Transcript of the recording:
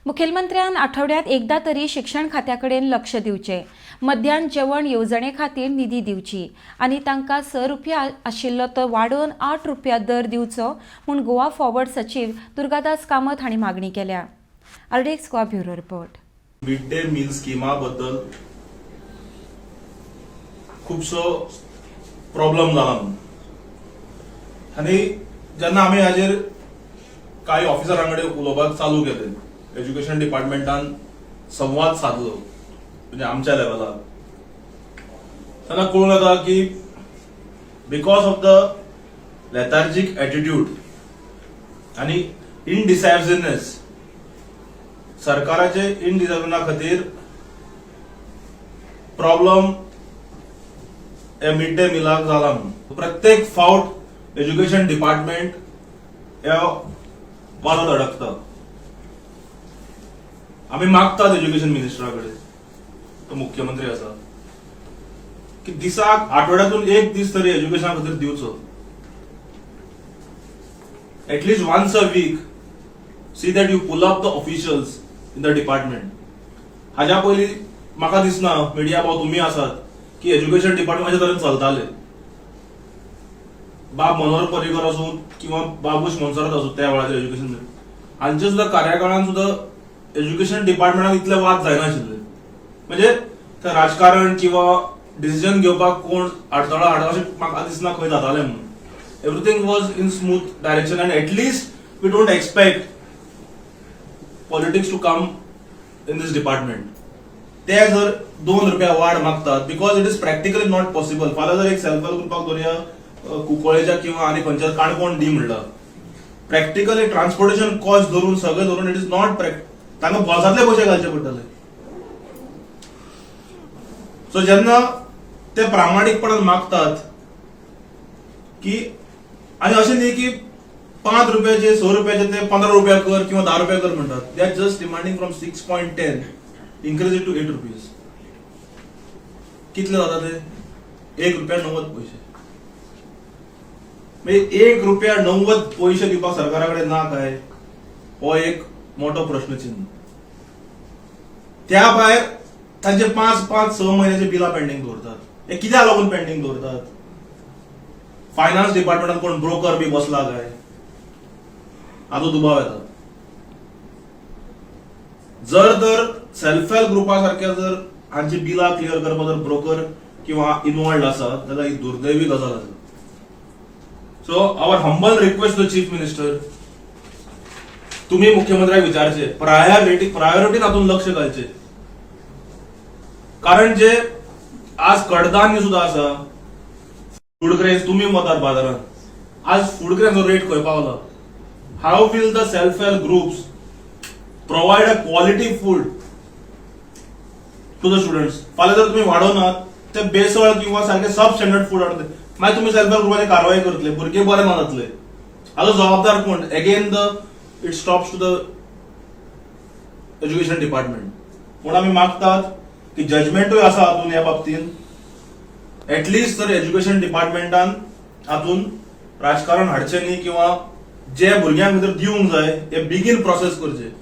मुखेलमंत्र्यान आठवड्यात एकदा तरी शिक्षण खात्या कडेन लक्ष दिवचें, मध्यान जेवण येवजणे खातीर निधी दिवची आनी तांकां 6 रुपया आशिल्लो तो वाडोवन 8 रुपया दर दिवचो म्हूण गोवा फॉरवर्ड सचीव दुर्गादास कामत हांणी मागणी केल्या. RDX Goa, bureau report. Mid day meal स्किमा बद्दल खुबसो प्रॉब्लम जाला म्हणून आनी जेन्ना आमी हाजेर कांय ऑफिसरां कडेन उलोवपाक चालू केलें, एज्युकेशन डिपार्टमेंटान संवाद सादलो, म्हणजे आमच्या लेवलार, तेन्ना कळून येता की because of the lethargic attitude आनी इनडिसायसिवनेस, सरकाराचे इनडिसिजना खातीर प्रॉब्लम हे मिड डे मिलाक जाला म्हणून. प्रत्येक फावट एज्युकेशन डिपार्टमेंट ह्या वादात अडकता. आमी मागतात एज्युकेशन मिनिस्टरा कडेन, तो मुख्यमंत्री आसा, की दिसाक, आठवड्यातून एक दीस तरी एज्युकेशना खातीर दिवचो. At least once a week, see that you pull up the officials in the department. हाज्या पयलीं म्हाका दिसना, मिडिया भाव तुमी आसात, की एज्युकेशन डिपार्टमेंट अशे तरेन चलताले. बाब मनोहर पर्रीकर आसूं किंवा बाबूश मोन्सेरात आसूं, त्या वेळाचेर एज्युकेशन हांचे सुद्दां कार्यकाळान सुद्दां एज्युकेशन डिपार्टमेंटात इतले वाद जायनाशिल्ले. म्हणजे ते राजकारण किंवा डिसिजन घेवपाक कोण अडथळा हाडटा अशें म्हाका दिसना खंय जातालें म्हणून. Everything was in smooth direction and at least we don't expect politics to come in this department. ते जर 2 रुपया वाड मागतात, because it is practically not possible. फाल्यां जर एक सेल्फ हेल्प ग्रुपाक धरुया, कुंकळेच्या किंवा आनी खंयच्या काणकोण दी म्हणला, प्रॅक्टिकली ट्रान्सपोर्टेशन कॉस्ट धरून, सगळें धरून, it is not, तांकां बोल्सांतले पयशे घालचे पडटले. सो जेन्ना ते प्रामाणीकपणान मागतात की, आनी अशें न्ही की 5 रुपयाचे, 6 रुपयाचे ते 15 रुपया कर किंवा 10 रुपया कर म्हणटात. They are just demanding from 6.10, increase it to 8 rupees. कितले जाता ते? 1 रुपया 90 पयशे. म्हणजे 1 रुपया 90 पयशे दिवपाक सरकारा कडेन ना काय, हो एक मोठो प्रश्नचिन्ह. त्या भायर तांचे पांच पांच 6 म्हयन्याचे बिलां पेंडींग दवरतात. हे कित्याक लागून पेंडींग दवरतात? फायनान्स डिपार्टमेंटात कोण ब्रोकर बी बसला काय, हाचो दुबाव येता. जर तर सेल्फ हेल्प ग्रुपा सारख्या जर हांची बिलां क्लियर करपाक जर ब्रोकर किंवा इन्वॉल्ड आसा जाल्यार ही दुर्दैवी गजाल आसा. So our humble request to Chief Minister, तुम्ही मुख्यमंत्र्याक विचारचे, प्रायोरिटी प्रायोरिटी हातून लक्ष घालचे, कारण जे आज कडधान्य सुद्धा आसा, फूड ग्रेन्स, तुम्ही वतात बाजारात, आज फूड ग्रेन्सचो रेट खंय पावला? How will the self help groups provide a quality food to the students? फाल्यां जर तुम्ही वाडोवनात, ते बेसळ किंवा सारखे सब स्टँडर्ड फूड हाडून, मागीर तुमी सेल्फ हेल्प ग्रुपाचेर कारवाय करतले, भुरगे बरे ना जातले, हाजो जबाबदार कोण? Again the it stops to the education department. म्हणून आमी मागतात की जजमेंटूय आसा हातून ह्या बाबतींत, एटलिस्ट जर एज्युकेशन डिपार्टमेंटान हातून राजकारण हाडचें न्ही किंवा जे भुरग्यांक भितर दिवंक जाय हे बेगीन प्रोसेस करचे.